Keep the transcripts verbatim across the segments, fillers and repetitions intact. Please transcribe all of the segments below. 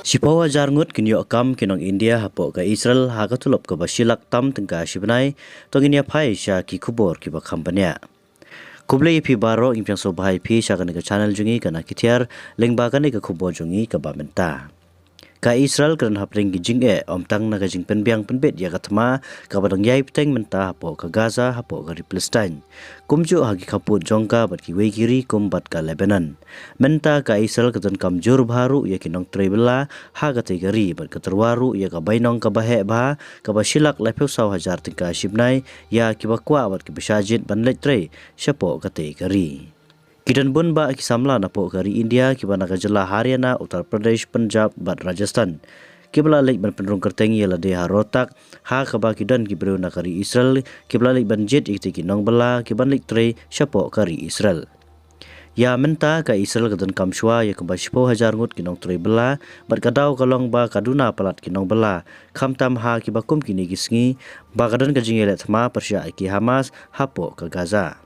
Shiphew hajar ngut kin ïoh kam ki nong India hapoh ka Israel ha ka tulop kaba shi lak tam tyngka shi bnai. To ngin ïa phai sha ki khubor kiba kham bniah. Khublei ïa phi baroh, ngi pdiang sngewbha ïa phi sha kane ka channel jong ngi Kane Ki Thiar, lyngba kane ka khubor jong ngi kaba mynta. Ka Israel ka don hapdeng ki jingeh, ym tang na ka jingpynbiang pynbit ïa ka thma kaba dang ïai bteng mynta hapoh ka Gaza, hapoh ka ri Palestine. Kumjuh ha ki khappud jong ka bad kiwei ki ri kum bad ka Lebanon. Mynta ka Israel ka donkam jur bha ruh ïa ki nongtrei bylla ha katei ka ri bad ka tyrwa ruh ïa ka bainong kaba heh bha kaba shi lak laiphew saw hajar tyngka shi bnai ïa kiba kwah bad kiba shah jied ban leit trei shapoh katei ka ri. Ki don bun bah ki samla napoh ka ri India kiba na ka jylla Haryana, Uttar Pradesh, Punjab bad Rajasthan, kiba la leit ban pynrung kyrteng ïa lade ha Rohtak, ha kaba ki don ki briew na ka ri Israel kiba la leit ban jied ïa kitei ki nongbylla kiban leit trei shapoh ka ri Israel. Ïa mynta ka Israel ka donkam shuwa ïa kumba shiphew hajar ngut ki nongtrei bylla bad ka daw ka long ba ka duna palat ki nongbylla, khamtam ha kiba kum kine ki sngi ba ka don ka jingïaleh thma pyrshah ïa ki Hamas hapoh ka Gaza.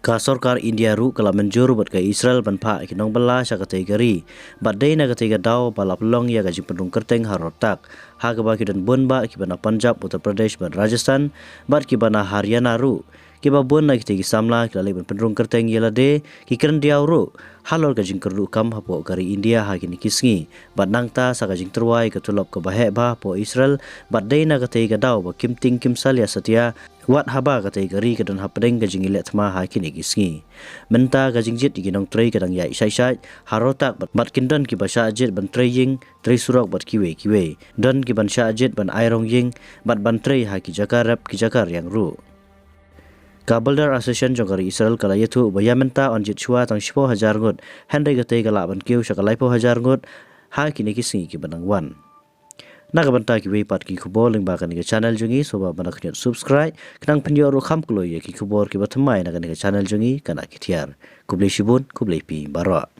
Ka sorkar India ruh ka la mynjur bad ka Israel ban phah ki nongbylla sha katei ka ri, bad dei na katei ka daw ba la pynlong ïa ka jingpynrung kyrteng ha Rohtak, ha kaba ki don bun bah kiba na Punjab, Uttar Pradesh bad Rajasthan bad kiba na Haryana ruh. Kiba bun na kitei ki samla ki la leit ban pynrung kyrteng ïa lade, ki kren diaw ruh halor ka jingkyrduh kam hapoh ka ri India ha kine ki sngi, bad nangta sa ka jingtyrwa ïa ka tulop kaba heh bha hapoh Israel, bad dei na katei ka daw ba kim tieng kim salia satia, wat haba katei ka ri ka don hapdeng ka jingïaleh thma ha kine ki sngi. Mynta ka jingjied ïa ki nongtrei ka dang ïaid shai shai ha Rohtak bad, bad kin don kiba shah jied ban trei ïing, trei surok bad kiwei kiwei. Don kiban shah jied ban ai rong ïing bad ban trei ha ki jaka rep ki jaka riang ruh. Ka Builder Association jong ka ri Israel ka la ïathuh ba ïa mynta yn jied shuwa tang shiphew hajar ngut, hynrei katei ka lah ban kiew sha ka laiphew hajar ngut ha kine ki sngi kiba nang wan. Na ka bynta kiwei pat ki khubor lyngba kane ka channel jong ngi, sngewbha ban da kynnoh subscribe, khnang phin ïoh ruh kham kloi ïa ki khubor kiba thymmai na kane ka channel jong ngi Kane Ki Thiar. Khublei shibun, khublei phi baroh.